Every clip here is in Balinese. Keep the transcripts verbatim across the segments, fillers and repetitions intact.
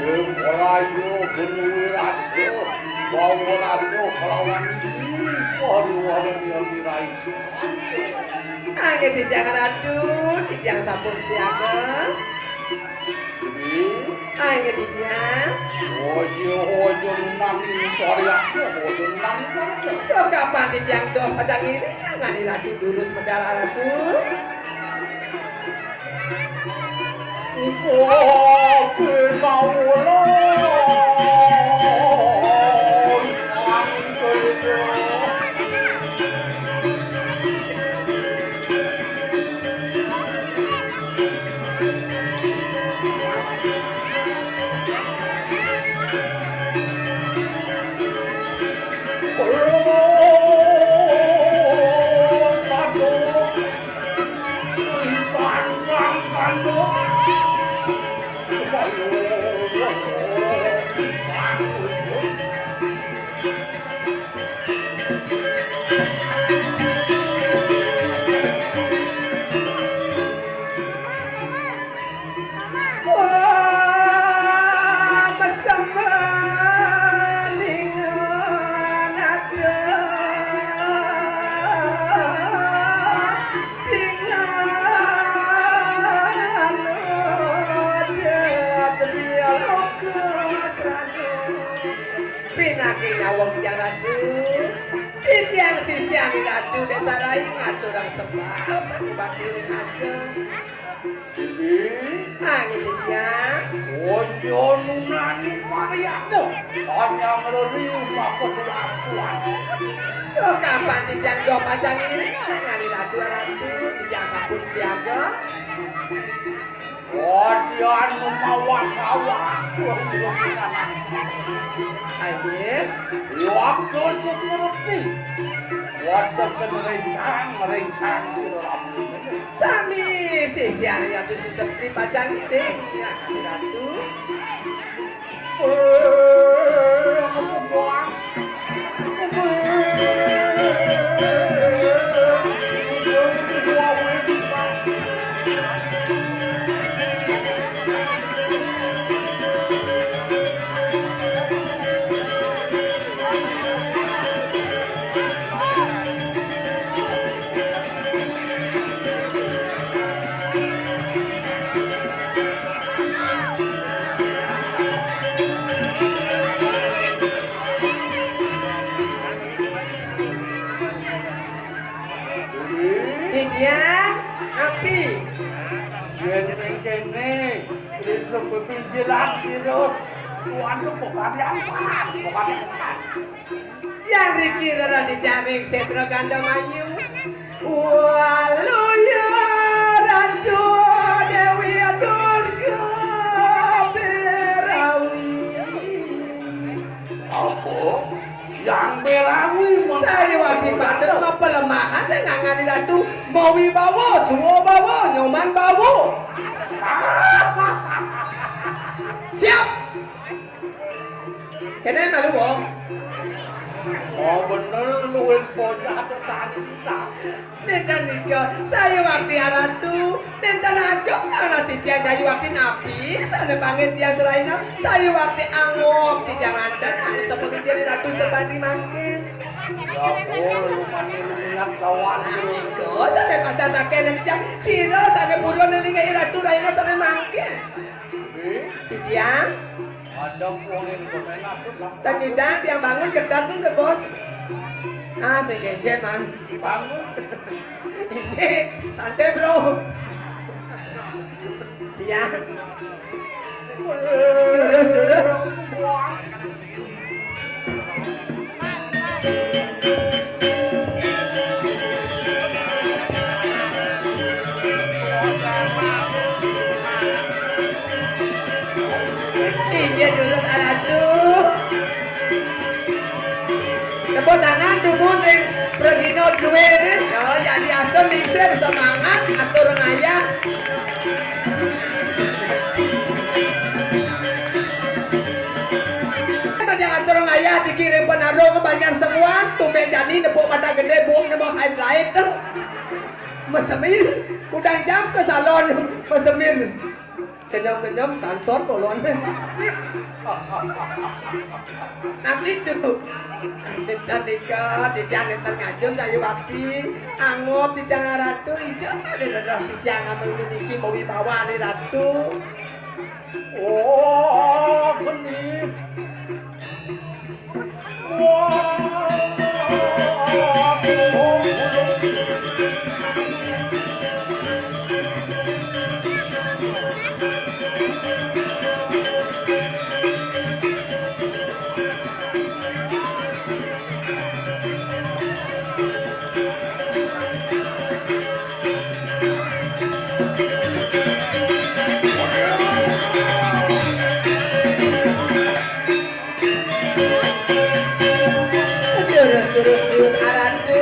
Eh, ora iya, genuwe rasa, bawa rasa kelawan liwah-liwah yang dirai. Angge titiang ratu, titiang sampun siaga. Angge titiang. Ojo, ojo nunani pariakmu, ojo nunani pariakmu. Duh, kapan titiang doh pacang ngiring nangani ratu durus medal ratu? Engko pinawala. Wah, mesemeningan ada tingalan ada triloka srana. Pinangking dawuh titiang ratu, titiang sisian ratu Desa Rai ngaturang sembah pangubati ring ajeng. Angin titiang. Ojo nunani pariakmu, anyang reri maka dilakuan. Duh, kapan titiang doh pacang ngiring nangani ratu-ratu, titiang sampun siaga. Wadian memawas-awas. Aye. Waktu sing ngerti. Waktu kerencang, rencang sira rampung. Sami sisian Ratu Sutri pacang ngiring, ya, Ratu. Titiang, api. Yen ning kene, isuk pepinjilan sira. Waduh, kok kalian panas, kok kalian panas. Yang riki rerah di daming setra ganda mayu. Waluya Ratu Dewi Durga Berawi. Apa? Yang Berawi. Saya wadi patut mapelemahan dengan ngani Ratu. Mawi bawa, suwa bawa, nyoman bawa. Siap. Kene malu, Wong. Oh, bener, luwih bocah tetanisa. Nenten nika, saya wakti aratu, nenten ajok nang titiang jayu wakti napi, sane pangit dia seraina, saya wakti angok, titiang anten angsa pemijil ratu sebandi mangkin. Ya, oh, rumane lumingat kawan. Nah, nika, sane pacan taken titiang, sira sane purun ninge ratu raina sane mangkin. Titiang. Ada kuwi komentar. Tang nyidang tiang bangun kedat tuh, Bos. Ah, sing genjen, Man. Bangun. Ini santai, Bro. Tiang. Terus, terus. Inggih dulur aratu. Tepuk tangan dumun ring Regina duwe ne. Ya, ya diatur lingsir semangat atur ngayah. Panjang atur ngayah dikirim penarung panjang senguan, tumben jani nepuk mata gede, buung nemu headlight. Mesemir, kudang jam ke salon, mesemir. Kenyam-kenyam sansor kolon. Napi tu? Titiang nika, titiang nénten ngajum sayuwakti, angob titiang Ratu, ijo malih rereh titiang amun puniki mawibawa Ratu. Oh, benih. Durus, durus, durus, Ratu.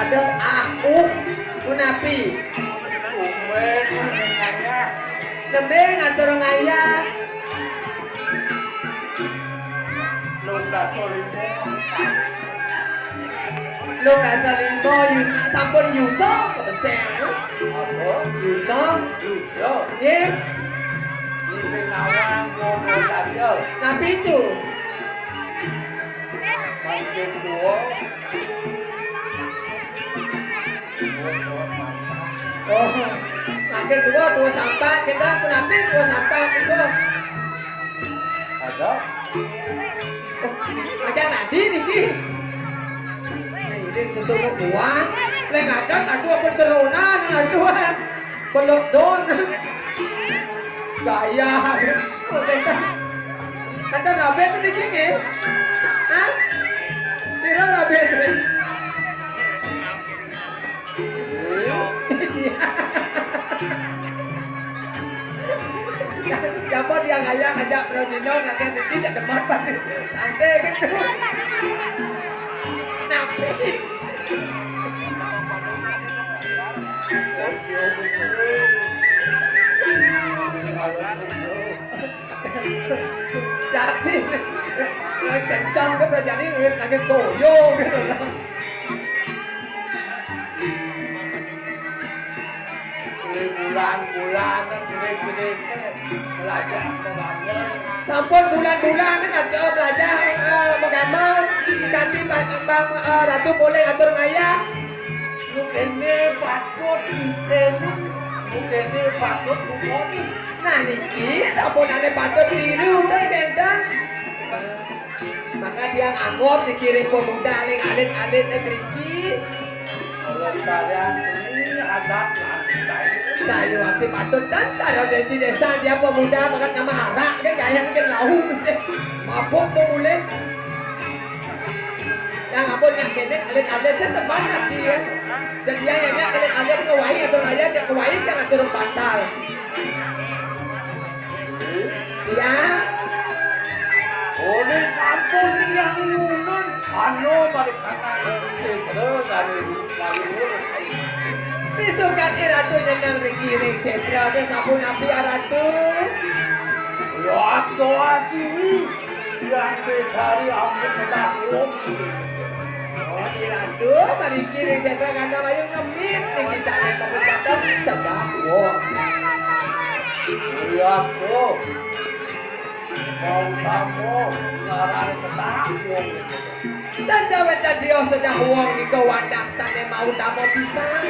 Aduh, ah, uh, punapi? Nembé ngatur ngayah. Lung dasa lima. Lung dasa lima, yu-, sampun yusa kabeseng. Apa? Yusa. Yusa? Nggih. Sing nawang, Napi itu? Mangkin dua. Oh, mangkin dua, dua sampat. Kita punapi dua sampat itu? Ada. Oh, aja tadi niki. Nah, ini susu buah. Lek ada, aduh, apa corona, aduh. Peluk don. Gaya. Kok kata, kata rabe tu niki nggih? Hah? Sira rabe tu. Siapa dia ngayah ngajak Bro Jino, ngajak Didi, ngajak Demak, santai gitu. Napi? Jadi, kencang ke jadi lagi goyong gitu. Bulan-bulan, belajar. Sampun bulan-bulan kan, eh, belajar, eh, magama. Kanti Pak Bang, eh, Ratu boleh atur ngayah. Nu kéné patut ditiru, nu kéné patut dukoni. Nah, niki sapunané patut tiru, kan, kénten? Maka tiang anggap niki ring pemuda ring alit-alit ngriki. Lestarian seni adat lan budaya. Sayuwakti patut tan karo desa tiang pemuda mangkat ngamah arak, kan, gaya mungkin lahu mesti mabuk pemulih. Yang ampun, yang kéné alit-alit, saya teman nanti ya. Jadi yang, yang alit-alit ngawahi atur ngayah, yang ngawahi yang atur bantal. Ya. Oleh sampun yang nyunan, anu balik kanan, cedera dari balik. Pisukan Iratu nyeneng ring kiring sétra, dan sampun napi Aratu? Ya, doa sini. Yang dicari ampun sedak wong. Oh, Iratu, mariki ring sétra Gandamayu ngemit niki sané pamupatan sedak wong. Iya, tuh. Mau tamu ngaran sedak wong. Dan jawé tadi sedak wong nika wadah sané mau tamu pisan.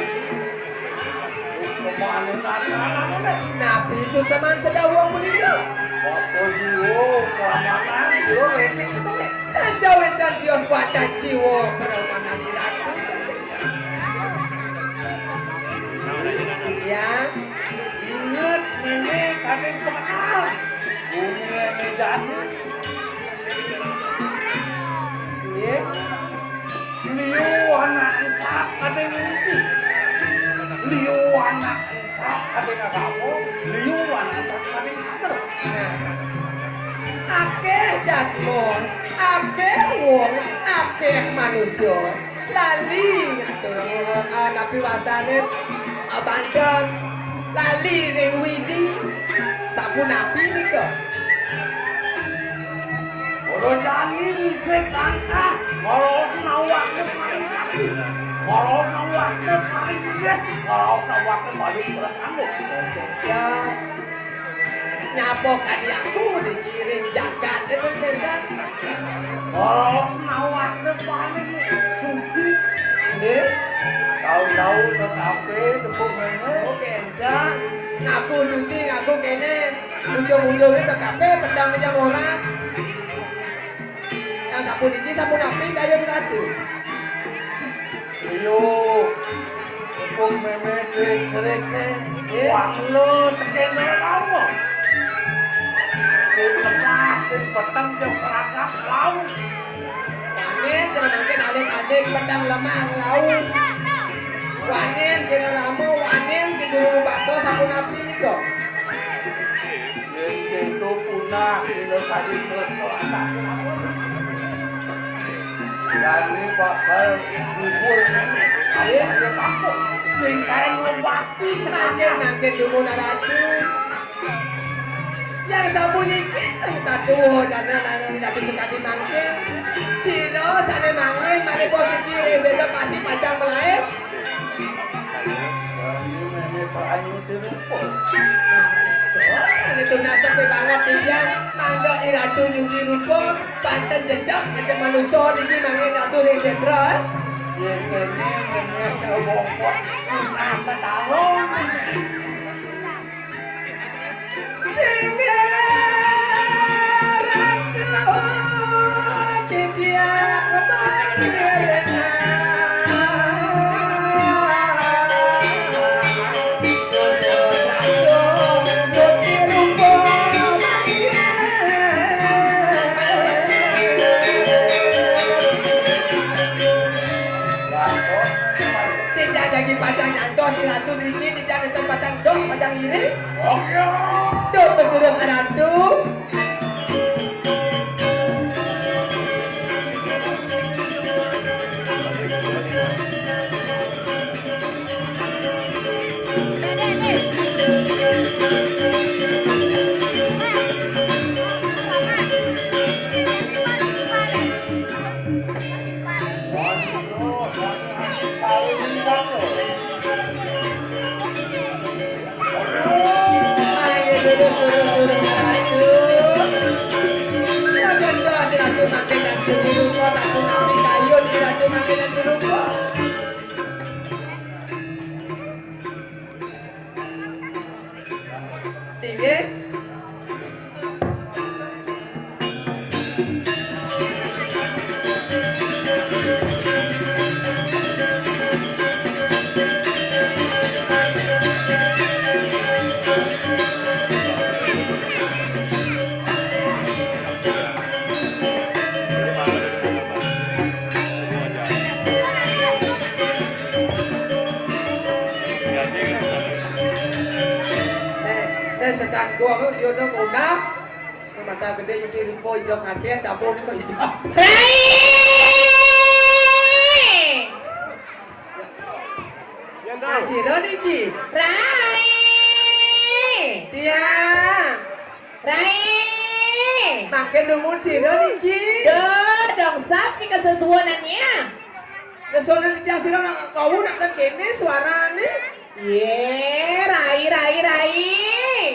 Napi suksman sedawung punika? Apa jiwa keamanan, jiwa etik itu, Lek? Kanca wénten tios wadah jiwa peramanan Iratu. Ya. Nggih. Liu anak esak kading ngerti. Liu anak esak kading agama. Liu anak esak kading sater. Nah, akeh jadma, akeh wong, akeh manusa lali ngatur, eh, napi wastane, eh, banten, lali ring Widi. Sapunapi nika? Ora jani mujud langkah, kala senawake paling saki, kala senawake paling gedhe, kala senawake paling berat anggo. Oke, ya. Nyapa kadi aku dikiring jagat itu, Bendan? Kala senawake paling suci. Nggih. Tahu-tahu tetapi tepuk mene. Oke, enggak. Ngaku suci, ngaku kene. Ujung-ujunge tetapi pedang menyang molas. Yang sapuniki sapunapi kayun Ratu? Iyo, hukum meme cerik-cerik, eh. Wah, lo tekan lama. Sing lemah, sing peteng, sing perangkap, lau. Wanen, kena mangkin alit-alit, pedang lemah, lau. Wanen, kena rama, wanen, ke guru rupato, sapunapi nika? Yen keto punah, ila tadi selesai. Jani bakal gugur. Ayo, ayo, takut. Sing kae ngelompati. Mangkin, mangkin dumun Ratu. Yang sapuniki ten tatuh dana, dana, dana, sakadi mangkin. Sira sane mangin malih posisi ring sida pati pacang malaib. Ini meme Pak Ayu dirupa. Nah, itu nasib banget titiang. Mangga I Ratu nyuci rupa, panten jejeg aja manusa niki mangin Ratu ring setra. Yen kene meme sira bongkot, nah, ketawa. Sing Ratu titiang paniringan. Khusus Ratu Gusti Rupa Mangkin. Titiang jagi pacang nyantos I Ratu niki, titiang nenten pacang doh, pacang iri. Duh, peturun Ratu. Ayo, durus, durus, durus, Ratu. Ayo, durus, Ratu, makin Ratu di rumah, satu kami kayu di Ratu, makin Ratu rumah. Inggih. Nek, nek sekan gua, yo, no, ngundang. Mata gedé nyuci rupa ijo kanten, dapur niko ijo. Rai! Nah, sira niki. Rai! Tiang. Rai! Makin dumun sira niki. Duh, dong sap nika sesuwunannya. Sesuwunan titiang sira nak wau nak ten kene suarane. Yé, rai, rai, rai.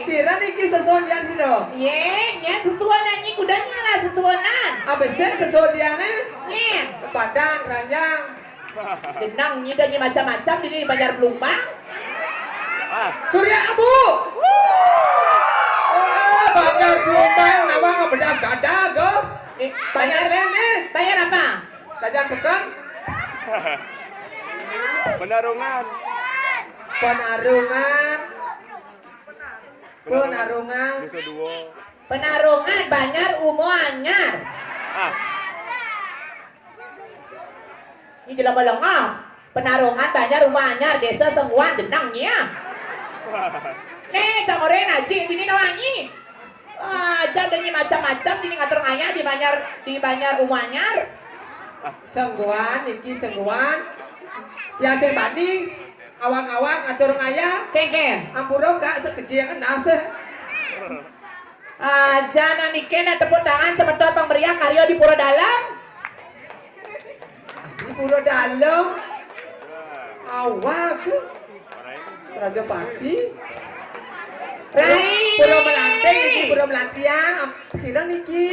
Sira niki sesuwun tiang sira. Yé, nyén sesuwunan nyi kuda nyara sesuwunan. Abesik sesuwun tiange. Nyén. Padang, Ranjang. Jeneng nyi dah nyi macam-macam di, di Banjar Blumbang. Surya Abu. Oh, Banjar Blumbang nama ngebedah gadah go. Eh, Banjar Lén, eh. Banjar apa? Tajam Peken. Penarungan. Penarungan. Penarungan. Penarungan. Desa dua. Penarungan Banjar Uma Anyar. Ah. Ini jelema lenga. Penarungan Banjar Uma Anyar, Desa Sengguan jenengnye. Nih, cang oren aji, bini no anyi. Ah, jan denyi macam-macam, dini ngatur ngayah di Banjar, di Banjar Uma Anyar. Sengguan, niki Sengguan. Tiang sing bani, awak-awak ngatur ngayah. Kengkeng. Ampura, Kak, sekejeng nase. Aja nang nike nak tepuk tangan semeton pang meriah karya di Pura Dalem. Di Pura Dalem. Awak. Raja Pati. Rai. Pura Melanting niki, Pura Melantiang. Sira niki.